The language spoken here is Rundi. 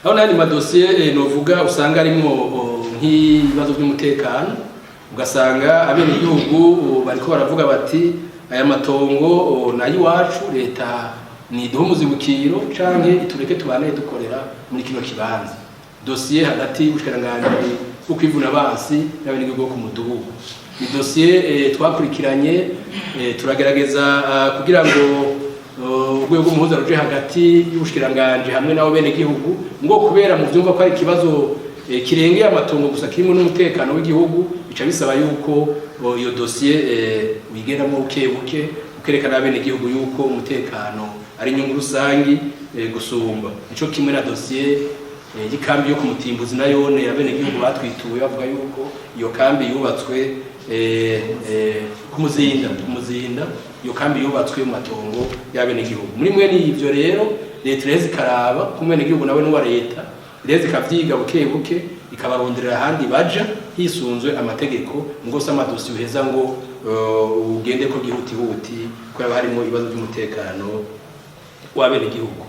Aho n'ayandi madosiye novuga usanga arimwo nk'ibibazo by'umutekano, ugasanga abenegihugu bariko baravuga bati: "Aya matongo nayo iwacu, leta niduhe umuzibukiro canke itureke tubane dukorera muri kino kibanza." Dosiye hagati y'ubushikiranganji bwo kwivuna abansi n'abenegihugu bo ku mudugudu ni dosiye twakurikiranye, turagerageza kugira ngo urwego rw'umuhuza ruje hagati y'ubushikiranganji hamwe n'abo benegihugu, ngo kubera mu vyumva ko ari ikibazo kirengeye amatongo gusa, kirimo n'umutekano w'igihugu, bica bisaba yuko iyo dosiye wigeramo buke buke, ukerekana abenegihugu yuko umutekano ari inyungu rusangi gusumba. Nico kimwe na dosiye y'ikambi yo ku Mutimbuzi, nayone abenegihugu batwituye bavuga yuko iyo kambi yubatswe ku Muzinda, iyo kambi yubatswe mu matongo y'abenegihugu. Muri mwene ivyo rero, leta iraheza ikaraba ko umwenegihugu nawe n'uwa leta, iraheza ikavyiga buke buke, ikabaronderera ahandi baja hisunzwe amategeko. Ngo se amadosiye uheza ngo ugende ko gihutihuti ko yaba harimo ibibazo by'umutekano w'abenegihugu.